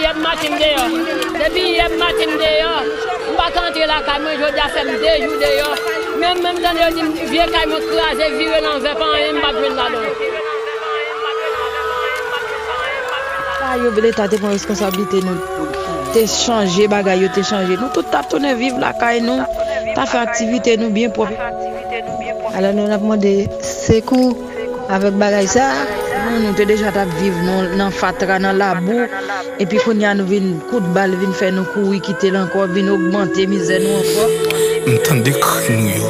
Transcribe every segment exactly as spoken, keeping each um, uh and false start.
Yè maten m deyò. Depi yè maten m deyò. M pa ka antre lakay mwen, jodi a fè m de jou deyò. Menm, menm tande yo di m vye kay mwen kraze, vire lanvè, pa anyen m p ap jwenn ladan l. Sa yo, Leta te pran responsablite nou. Te chanje, bagay yo te chanje. Nou tout t ap tounen viv lakay nou, t ap fè aktivite nou byen pwòp. Alò, nou, n ap mande sekou avèk bagay sa. Nou, nou te deja t ap viv nan, nan fatra, nan labou. Epi kounye a, nou vin kout bal, vin fè nou kouri kite l ankò, vin ogmante mizè nou ankò. M tande kri nou yo.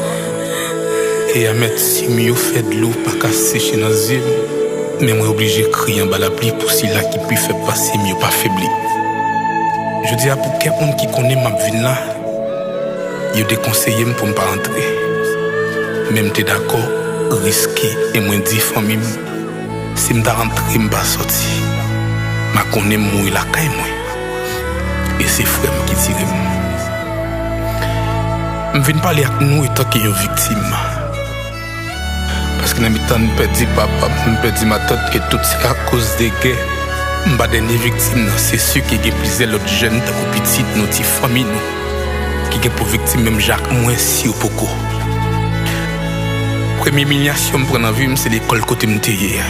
E amètim yo fè dlo pa ka seche nan zye m. Men mwen oblije kriye anba lapli pou sila ki pi fèb pase m yo pa febli. Jodi a, pou kèk moun ki konnen m ap vin la, yo dekonseye m pou m pa antre. Men m te dakò riske e mwen di fanmi m, si m ta antre, m pa sòti, m a konnen m mouri lakay mwen. E se frè m ki tire m. M vin pale ak nou etanke yon viktim. Paske nan mitan m pèdi papa m, m pèdi matant e tout se akoz de gè, m pa dènye viktim nan. Se si ke gen plizyè lòt jèn tankou pitit nou, ti fanmi nou, ki gen pou viktim menm jan ak mwen si yo poko. Premye imilyasyon m pran nan vi m, se lekòl kote m te ye a.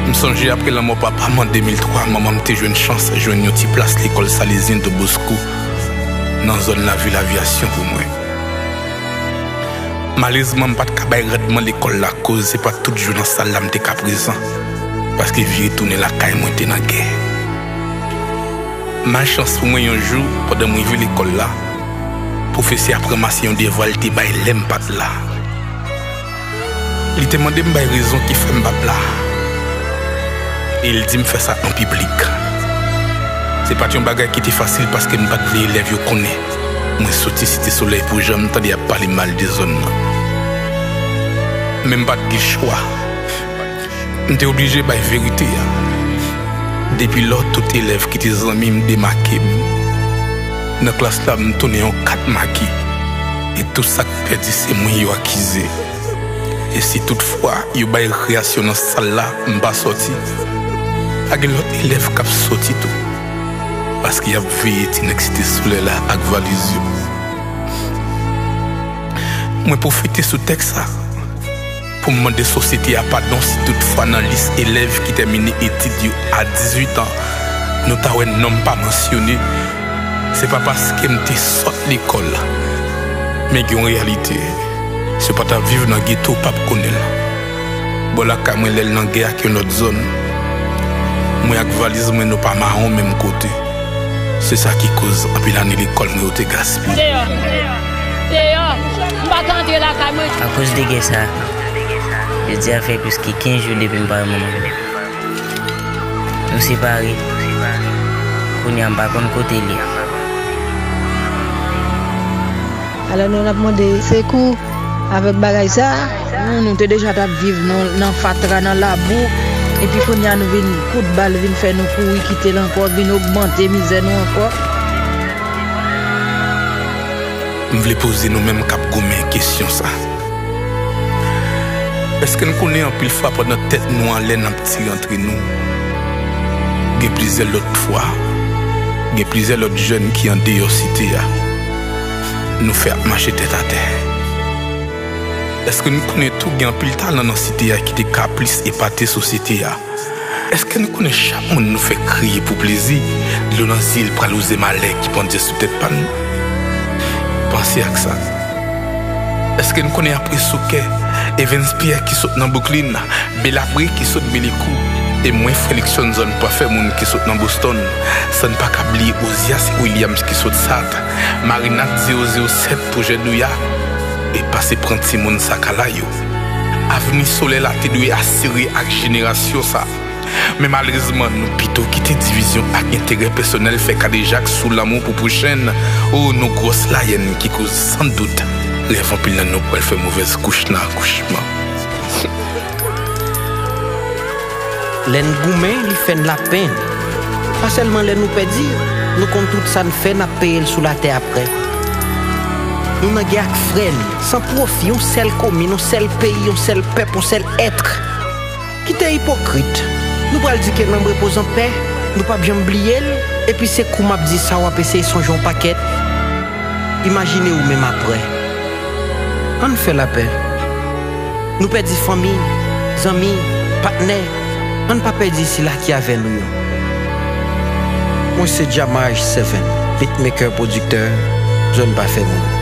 M sonje apre lanmò papa m an de mil twa, manman m te jwenn chans jwenn yon ti plas lekòl Salezyen Don Bosco nan zòn lavil Avyasyon pou mwen. Malerezman, m pa t ka bay randman lekòl la, koz se pa t tout jou nan sal la m te ka prezan, paske vire tounen lakay mwen te nan gè. Malchans pou mwen, yon jou, pandan m rive lekòl la, pwofesè a ranmase yon devwa l te bay lè m pa t la. Li te mande m bay rezon ki fè m p ap la. E l di m fè sa an piblik. Se pa t yon bagay ki te fasil paske m pa t vle elèv yo konnen mwen soti Site Solèy pou jan m tande y ap pale mal de zòn nan. Men m pa t gen chwa. M te oblije bay verite a. Depi lò, tout elèv ki te zanmi m demake m. Nan klas la, m tounen yon kat make. E tout sa k pèdi, se mwen yo akize. E si toutfwa yo bay rekreyasyon nan sal la, m pa sòti, pa gen lòt elèv k ap sòti tou, paske y ap veye ti nèg Site Solèy la ak valiz yo. Mwen pwofite sou tèks sa pou m mande sosyete a padon si toutfwa nan lis elèv ki tèmine etid yo a dizuit an, nou ta wè non m pa mansyone. Se pa paske m te sòt lekòl, men gen yon reyalite. Si w pa t ap viv nan geto, w p ap konnen l. Bò lakay mwen, lè l nan gè ak yon lòt zòn, mwen ak valiz mwen, nou pa mawon menm kote. Se sa ki koz anpil ane lekòl mwen yo te gaspiye. Deyò, deyò, m pa ka antre lakay mwen. Akoz de gè sa, jodi a fè plis ke kenz jou depi m pa wè manman m. Nou separe. Kounye a m pa konn kote l ye. Alò nou, n ap mande sekou avèk bagay sa. Nou, nou te deja t ap viv nan, nan fatra, nan labou. Epi kounye a nou vin kout bal, vin fè nou kouri kite l ankò, vin ogmante mizè nou ankò. M vle poze nou menm k ap goumen kesyon sa. Èske n konnen anpil fwa pandan tèt nou anlè n ap tire antre nou, gen plizyè lòt fwa, gen plizyè lòt jèn ki andeyò site a, nou fè ap mache tèt atè? Èske n konnen tou gen anpil talan nan site a ki te ka plis epate sosyete a? Èske n konnen chak moun nou fè kriye pou plezi, dlo nan zye l pral wouze malè ki pandye sou tèt pa n? Panse ak sa. Èske n konnen apre Soukè, Evens Pierre ki sot nan Bwouklin, Belabre ki sot Belekou, e mwen, Frè Luckson, zòn pafè moun ki sot nan Boston, san n pa ka bliye Ozias Williams ki sot Sat, Marinat zewo zewo sèt Pwojè Douya, e pase pran timoun Sakala yo. Avni solèy la te dwe asire ak jenerasyon sa. Men malerezman, nou pito kite divizyon ak enterè pèsonèl fè kadejak sou lanmou pou pwochen n. O, nou gwòs layèn ki koz san dout rèv anpil nan nou pral fè movèz kouch nan akouchman. Lè n goumen, li fè n lapenn. Pa sèlman lè nou pèdi, nou konn tout sa n fè, n ap peye l sou latè aprè. Nou nan gè ak frè n, san pwofi, yon sèl komin, yon sèl peyi, yon sèl pèp, yon sèl èt. Kite ipokrit. Nou pral di ke l nan repoz an pè. Nou p ap janm bliye l, epi se kou m ap di sa w ap eseye sonje yon pakèt. Imajine ou menm apre. Ann fè lapè. Nou pèdi fanmi, zanmi, patnè. Ann pa pèdi sila ki avè nou yo. Mwen se Jamaj Seven, beatmaker, pwodiktè, zòn pa fè moun.